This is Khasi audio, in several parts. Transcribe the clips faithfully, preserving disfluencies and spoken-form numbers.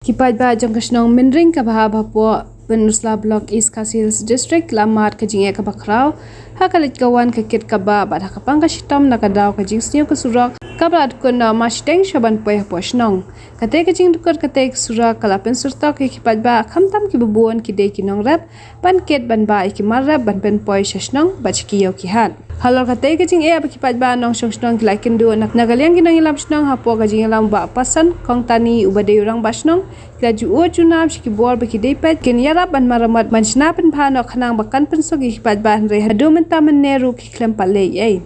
Ki paidbah jong ka shnong Mynring kaba hap hapoh Pynursla Block, East Khasi Hills District, la mad ka jingeh kaba khraw ha ka leit ka wan ka kit ka bah bad ha ka pang ka shitom na ka daw ka jingsniew ka surok kaba la dkut noh mashiteng sha ban poi hapoh shnong. Katei ka jingdkut katei ka surok ka la pynsurtok ïa ki paidbah, khamtam kiba bun ki dei ki nongrep ban kit ban bah ïa ki mar rep ban pynpoi sha shnong bad sha ki ïew ki hat. Halor katei ka jingeh ba ki paidbah nongshong shnong ki la ïakynduh na, na ka liang ki nongïalam shnong, hapoh ka jingïalam u Bah Pasan Kongtani uba dei u rangbah shnong, ki la ju ud ju nam sha ki bor ba ki dei peit kin ïarap ban maramot ban shna pynbha noh khnang ba kan pynsuk ïa ki paidbah, hynrei haduh mynta mynne ruh ki khlem pat leh ei ei.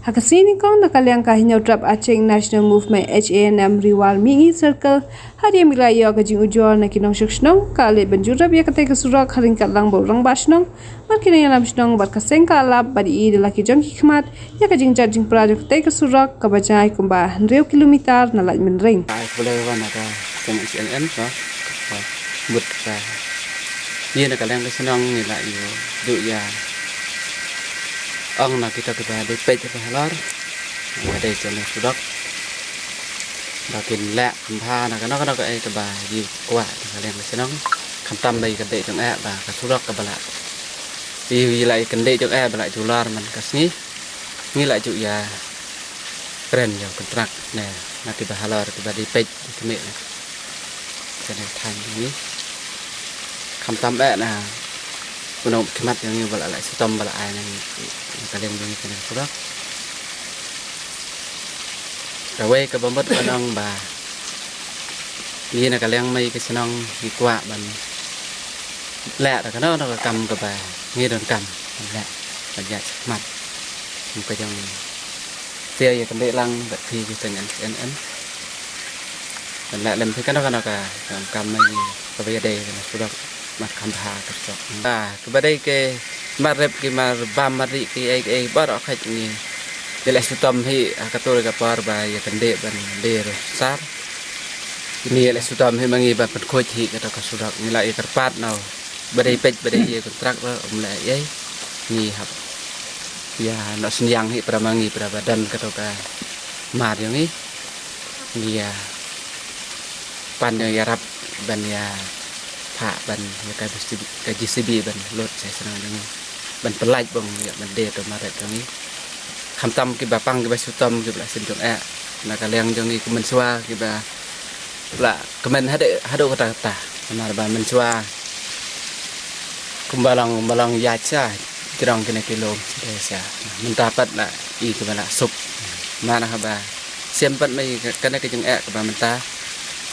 Ha ka sngi nyngkong na ka liang ka Hynñiewtrep Aching National Movement, H A N M, Ri War Mihngi Circle, hadien ba la ïoh ka jingujor na ki nongshong shnong, ka la leit ban jurip ïa katei ka surok ha ryngkat lang bad u rangbah shnong bad ki nongïalam shnong, bad ka seng ka la lap bad ïohi da la ki jong ki khmat ïa ka jingjot jingpra jong katei ka surok kaba jngai kumba hynriew kilometer na Laitumkhrah. Ai, khublei wan na ka seng H A N M, ka, ka mut ka ïa na ka liang ka shnong ngi la ïoh duh ïa ong na kita kiba dei peit ba halor ba dei jong ka surok ba kin leh pynbha na kano kano kaei kaba ngi kwah na ka liang ka shnong, khamtam ba ïa ka dei jong eh ba ka surok kaba la ïa la ïa ka dei jong eh ba la ju lar man ka sngi. Ngi la ju ïa kren ïa u kontrak ne na kiba halor kiba dei peit ki kmie ne. Kane than ngi khamtam eh na u nongkhmat jong ngi ba la, la shitom ba la ai na ngi na ka liang jong ngi kane ka surok. Kawei kaba mut ban ong ba ngi na ka liang mei ka shnong ngi kwah ban leh da kano kano ka kam kaba ngi donkam ban leh ban ïaid shakhmat. Kum ka jong phi ïa kyndiah lang bad phi ki seng H A N M ban leh lem phi kano kano ka kam, kam mei kaba ïadei kane surok. Mar kham bha ka surok. Ba kaba dei ki mar rep, ki mar bam, mar rih, ki ei ki ei baroh khoit ngi ïa leh shitom hi ha kato ka por ba ïa kyndiah ban die ruh sar. Ngi ïa leh shitom hi ma ngi ban pynkhuid hi kato ka surok, ngi la ïa kyrpad na u ba dei peit ba dei ïa kontrak ruh um leh ei ei. Ngi hap ïa noh synñiang hi para ma ngi para ba don kato ka mar jong ngi. Ngi ïa pan jong ïarap ban ïa phah ban ïa ka J C B, ka J C B ban lut sa shnong jong ngi ban pynlait bong ïa ban die to mar rep jong ngi. Khamtam kiba pang kiba shitom kiba la shim jong eh na ka liang jong ngi, ki mynshuwa kiba la kmen haduh, haduh katta katta. Namar ba mynshuwa kumba long, kumba long ïaid sha jrong kine ki lum dei sha. Mynta pat la i kiba la suk. Namar haba shem pat mei kane ka jingeh kaba mynta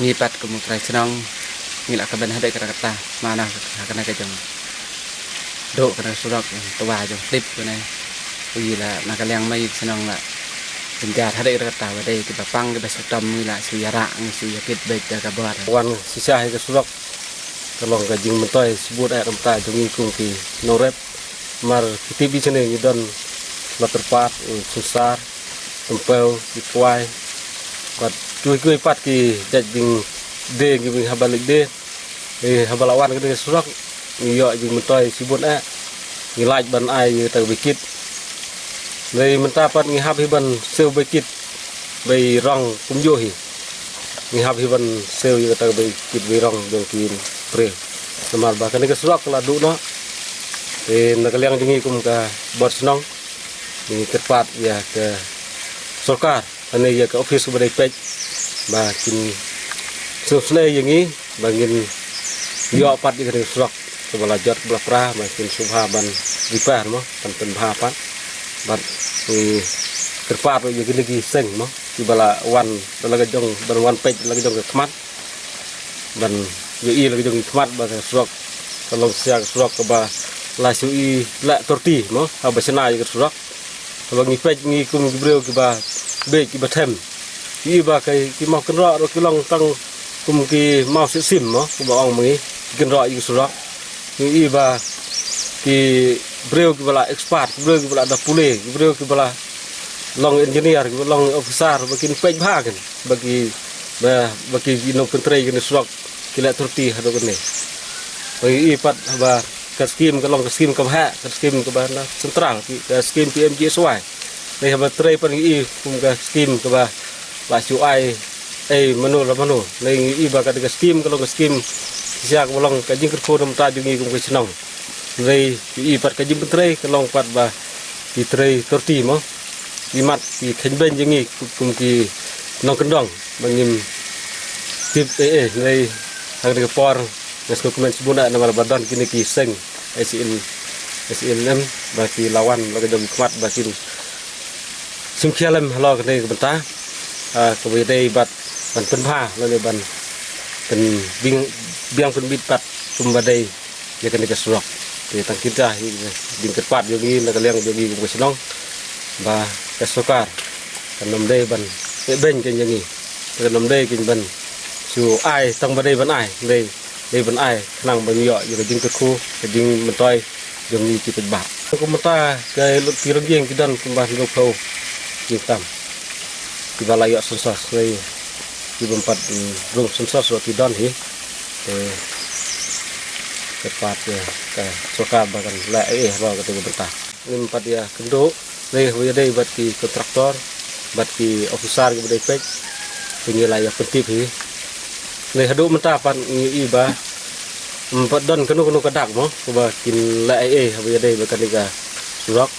ngi pat kum u trai shnong ngi la kmen haduh katta katta. Namar ha kane ka jong duh kane ka surok jong twa jong tip kane. Ui la na ka liang mei shnong la jynjar haduh katta katta, ba dei kiba pang kiba shitom ngi la shu ïarah, ngi shu ïakit beit da ka bor. Wan shisha hi ka surok ka long ka jingmyntoi shibun eh na ka bynta jong ngi kum ki nongrep. Mar ki tip i shane ngi don la Kyrpad, u Sunsar, Tympew, ki Kwai bad kiwei kiwei pat ki jait jingdie ngi weng haba leit die. Eh, haba la wan kane ka surok ngi ïoh jingmyntoi shibun eh. Ngi lait ban ai ïa kata ka bai kit. Dei mynta pat ngi hap hi ban siew bai kit, bai rong kumjuh hi. Ngi hap hi ban siew ïa kata ka bai kit bai rong jong ki briew. Namar ba kane ka surok ka la duh noh. Te na ka liang jong ngi kum ka bor shnong ngi kyrpad ïa ka sorkar lane ïa ka office ba dei peit ba kin sngewsynei ïa ngi ba ngin ïoh pat ïa kane ka surok kaba la jot ba la pra ba kin sngewbha ban repair mo, ban pynbha pat. Bad ngi kyrpad ruh ïa kine ki seng mo kiba la wan da la ka jong, ban wan peit da la ka jong ka khmat ban ïohi la ka jong ki khmat ba ka surok ka long shisha ka surok kaba la shu i leh thirty mo haba shna ïa ka surok. Haba ngi peit ngi kum ki briew kiba beit kiba them, ngi i ba ki, ki maw kynroh ruh ki long tang kum ki maw sisim mo, kumba ong ma ngi, ki kynroh ïa ki surok. Ngi i ba ki briew kiba la expert, ki briew kiba la da pule, ki briew kiba la long engineer, kiba long officer, ba kin peit bha kin, ba ki, ba, ba ki, ki nongpyntrei kine surok ki leh thirty haduh kane. Ba ngi i pat ba ka skim ka long ka skim kaba heh, ka skim kaba na central, ka skim P M G S Y. Dei haba trei pat ngi i kum ka skim kaba la shu ai Ei, mano la mano, hynrei ngi ïohi ba ka dei ka skim, ka long ka skim shisha kaba long ka jingkyrkhu na bynta jong ngi kum ka shnong. Hynrei ngi ïohi pat ka jingpyntrei ka long pat ba ki trei torti mo. Ki mat ki khein beiñ jong ngi kum ki nongkyndong ba ngim tip ei ei, hynrei ha kane ka por nga sngewkmen shibun namar ba don kine ki seng S N, S N M ba ki la wan la ka jong ki khmat ba kin shim khia lem halor kane ka bynta, ah, kaba ïadei bad ban pynbha lane ban pynbiang, biang pynbit pat kumba dei ïa kane ka surok. Te tang kita hi jingkyrpad jong ngi na ka liang jong ngi kum ka shnong ba ka sorkar kan ym dei ban eh beiñ kein jong ngi, kan ym dei kein ban shu ai tang ba dei ban ai, dei dei ban ai khnang ban ïoh ïa ka jingkyrkhu, ka jingmyntoi jong ngi ki paidbah. Kumta ka ki longïing ki don kumba hynriewphew jingtam kiba la ïoh census, hynrei ki bym pat, mm, rung census ruh ki don hi. Te kyrpad ïa ka sorkar ba kan leh ei ei halor kata ka bynta. Ngim pat ïakynduh, hynrei haba ïadei bad ki kontraktor bad ki ophisar kiba dei peit, te ngi la ïa pyntip hi. Hynrei haduh mynta pat ngi ïohi ba ym pat don kano kano ka dak mo kaba kin leh ei ei haba ïadei bad kane ka surok.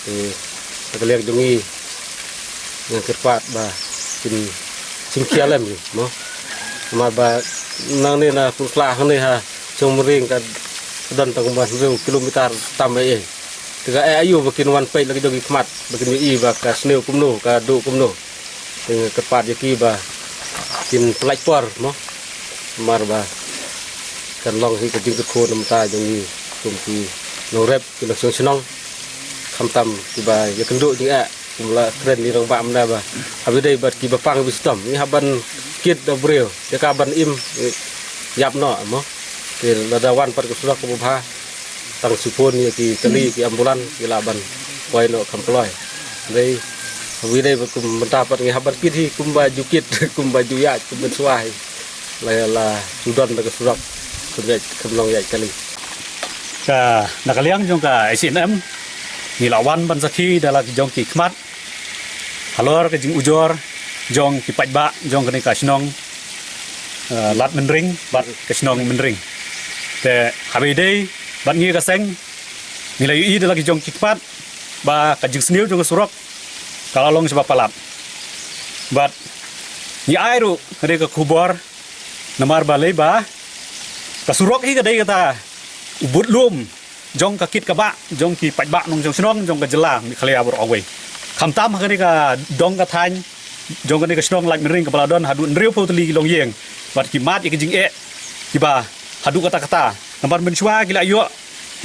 Te na ka liang jong ngi nga kyrpad ba kin shim khia lem hi mo. Namar ba nangne na Pynkhlah hangne ha Shnong Mylliem ka don tang kumba hynriew kilometer tam ei ei. Te ka eh aïu ba kin wan peit la ka jong ki khmat ba kin ïohi ba ka sniew kumno, ka duh kumno. Te nga kyrpad ïa ki ba kin pyllait por mo. Namar ba kan long hi ka jingkyrkhu na bynta jong ngi kum ki nongrep, ki nongshong shnong, khamtam kiba ïakynduh jingeh. Kumba la kren ïa i rangbah mynta ba haba ïadei bad kiba pang ba shitom, ngi hap ban kit da briew ïa ka ban im, eh, ïap noh mo. Te lada wan pat ka surok kaba bha, tang shiphew ïa ki kali, ki ambulan ki lah ban poi noh kham kloi. Hynrei haba ïadei bad kum mynta pat ngi hap ban kit hi kumba ju kit, kumba ju ïaid, kum mynshuwa hi la la ju don da ka surok, kum ïaid, kum long ïaid kali. Ka, na ka liang jong ka S N M ngi la wan ban sakhi da la ki jong ki khmat halor ka jingujor jong ki paidbah jong kane ka shnong, eh, Lad Mylliem bad ka shnong Mylliem. Te haba ïadei bad ngi ka seng ngi la ïohi da la ki jong ki khmat ba ka jingsniew jong ka surok ka la long shibun palat. Bad ngi ai ruh kane ka khubor namar ba lei ba ka surok hi ka dei kata u budlum jong ka kit ka bah jong ki paidbah nongshong shnong jong ka jylla Meghalaya baroh kawei. Khamtam ha kane ka dong ka thaiñ jong kane ka shnong Lad Mylliem kaba la don haduh hynriewphew tylli ki longïing bad ki mad ïa ki jingeh kiba haduh katta katta. Namar mynshuwa ki la ïoh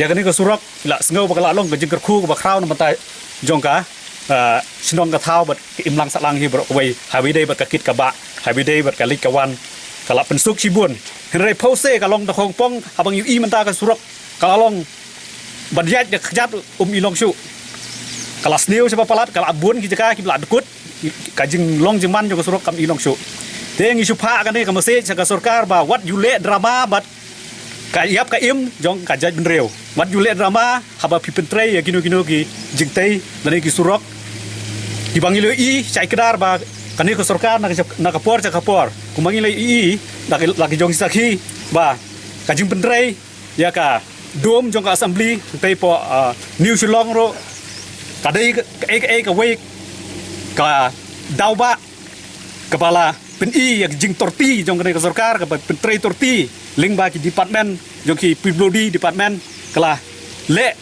ïa kane ka surok, ki la sngew ba ka la long ka jingkyrkhu kaba khraw na bynta jong ka, ah, shnong ka thaw bad ka imlang sahlang hi baroh kawei, haba ïadei bad ka kit ka bah, haba ïadei bad ka leit ka wan, ka la pynsuk shibun. Hynrei phewse ka long da khongpong, haba ngi ïohi mynta ka surok ka la long ban ïaid da kjat um i long shuh. Ka la sniew shibun palat, ka la bun ki jaka kiba la dkut, ka jinglong jingman jong ka surok kam i long shuh. Te ngi shu phah kane ka message sha ka sorkar ba wat ju leh drama bad ka ïap ka im jong ka jaitbynriew. Wat ju leh drama haba phi pyntrei ïa kino kino ki jingtei lane ki surok kiba ngi la ïohi shai kdar ba kane ka sorkar na ka, na ka por sha ka por, kumba ngi la ïohi da ki, da ki jong ki sakhi ba ka jingpyntrei ïa ka dome jong ka assembly tei po, ah, New Shillong ruh ka dei ka, ka, ka, kawei ka daw ba kaba la pyni ïa ka jingtorti jong kane ka sorkar, kaba pyntrei torti lyngba ki department jong ki P W D department, ka la leh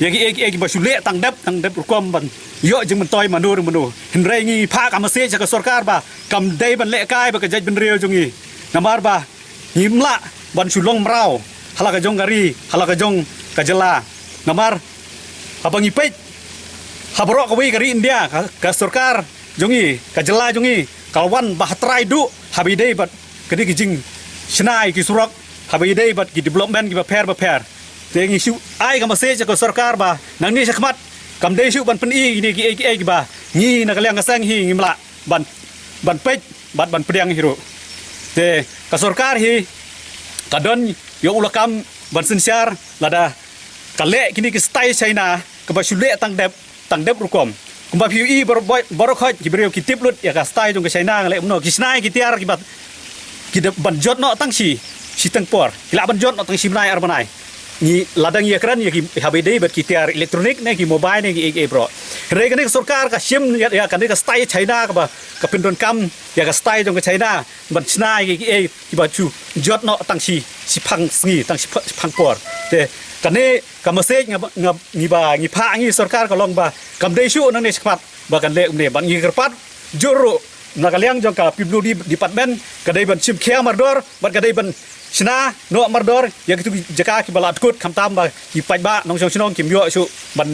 ïa ki, ïa ki, ïa kiba shu leh tang dep, tang dep rukom ban ïoh jingmyntoi mano re mano. Hynrei ngi phah ka message sha ka sorkar ba kam dei ban leh kai bad ka jaitbynriew jong ngi. Namar ba ngim lah ban shu long mraw ha la ka jong ka ri, ha la ka jong ka jylla. Namar haba ngi peit ha baroh kawei ka ri India, ka, ka sorkar jong ngi, ka jylla jong ngi ka la wan ba ha trai duh haba ïadei bad ka dei ka jingshna ïa ki surok, haba ïadei bad ki development kiba pher ba pher. Te ngi shu ai ka message sha ka sorkar ba nangne shakhmat kam dei shuh ban pyni ïa kine kiei kiei kiba ngi na ka liang ka seng hi ngim lah ban, ban peit bad ban pdiang hi ruh. Te ka sorkar hi ka don ïa u lakam ban synshar lada ka leh kine ki style China kaba shu leh tang dep, tang dep rukom. Kumba phi ïohi baroh, baroh khoit ki briew ki tip lut ïa ka style jong ka China, nga leh kumno, ki shna ïa ki tiar kiba ki dep ban jot noh tang shi, shi teng por. Ki lah ban jot noh tang shi bnai ar bnai. Ngi la dang ïakren ïa ki haba ïadei bad ki tiar electronic ne ki mobile ne ki ei ei baroh. Hynrei kane ka sorkar ka shim ïa, ïa kane ka style China kaba ka pyndonkam ïa ka style jong ka China ban shna ïa ki ei kiba shu jot noh tang shi, shi phang sngi, tang shi pha-, shi phang por. Te kane ka message nga, nga, ngi ba, ngi phah ngi sorkar ka long ba kam dei shuh nangne shakhmat ba kan leh kumne, ban ngi kyrpad jur ruh na ka liang jong ka P W D department ka dei ban shim khia mardor, bad ka dei ban shna noh mardor ïa kitu ki jaka kiba la dkut, khamtam ba ki paidbah nongshong shnong kim ïoh shuh ban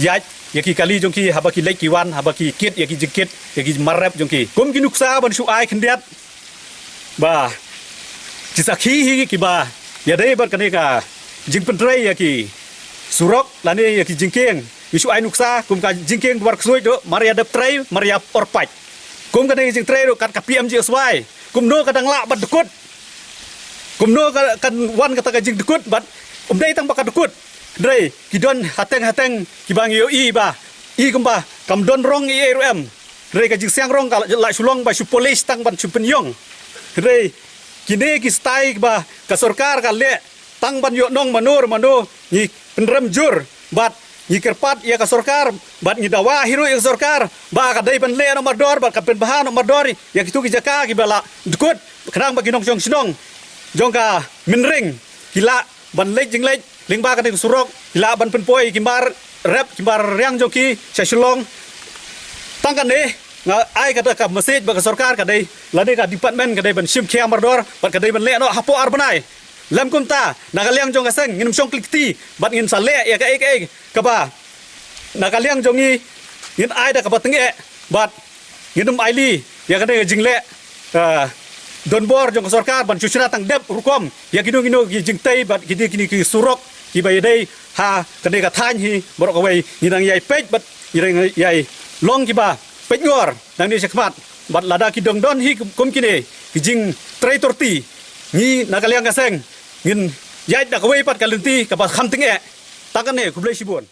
ïaid ïa ki kali jong ki haba ki leit ki wan, haba ki kit ïa ki jingkit, ïa ki mar rep jong ki. Kum ki nuksa ban shu ai khyndiat ba ki sakhi hi kiba ïadei bad kane ka jingpyntrei ïa ki surok lane ïa ki jingkieng. Ngi shu ai nuksa kum ka jingkieng Dwar Ksuid ruh, mar ïa dep trei, mar ïa or pait. Kum kane ka jingtrei ruh kat ka P M G S Y, kumno ka dang lah bad dkut. Kumno ka, kan wan kata ka jingdkut bad um dei tang ba ka dkut. Hynrei ki don hateng hateng kiba ngi ïohi ba i kumba kam don rong ei ei ruh em. Hynrei ka jingsiang rong ka la, la shu long ba shu polish tang ban shu pynïong. Hynrei kine ki style ba ka sorkar ka leh tang ban ïoh nong mano mano, ngi pynrem jur bad ngi kyrpad ïa ka sorkar bad ngi dawa hi ruh ïa ka sorkar ba ka dei ban leh noh mardor bad ka pynbha noh mardor ïa kitu ki jaka kiba la dkut, khnang ba ki nongshong shnong jong ka Mynring ki lah ban leit jingleit lyngba kane ka surok, ki lah ban pynpoi ki mar rep, ki mar riang jong ki sha Shillong. Tang kane nga ai kata ka message ba ka sorkar ka dei lane ka department ka dei ban shim khia mardor bad ka dei ban leh noh hapoh ar bnai. Lem kumta na ka liang jong ka seng ngin ym shong kli kti bad ngin sa leh ïa kaei kaei kaba na ka liang jong ngi ngin ai da kaba tyngeh bad ngin ym ailad ïa kane ka jingleh, ah, donbor jong ka sorkar ban shu shna tang dep rukom ïa kino kino ki jingtei bad kine kine ki surok kiba ïadei ha kane ka thaiñ hi baroh kawei. Ngi dang ïai peit bad ngi dang ïai long kiba peit ngor nangne shakhmat bad lada ki dang don hi kum kine ki jingtrei torti, ngi na ka liang ka seng ngin ïaid da kawei pat ka lynti kaba kham tyngeh. Tang kane, khublei shibun.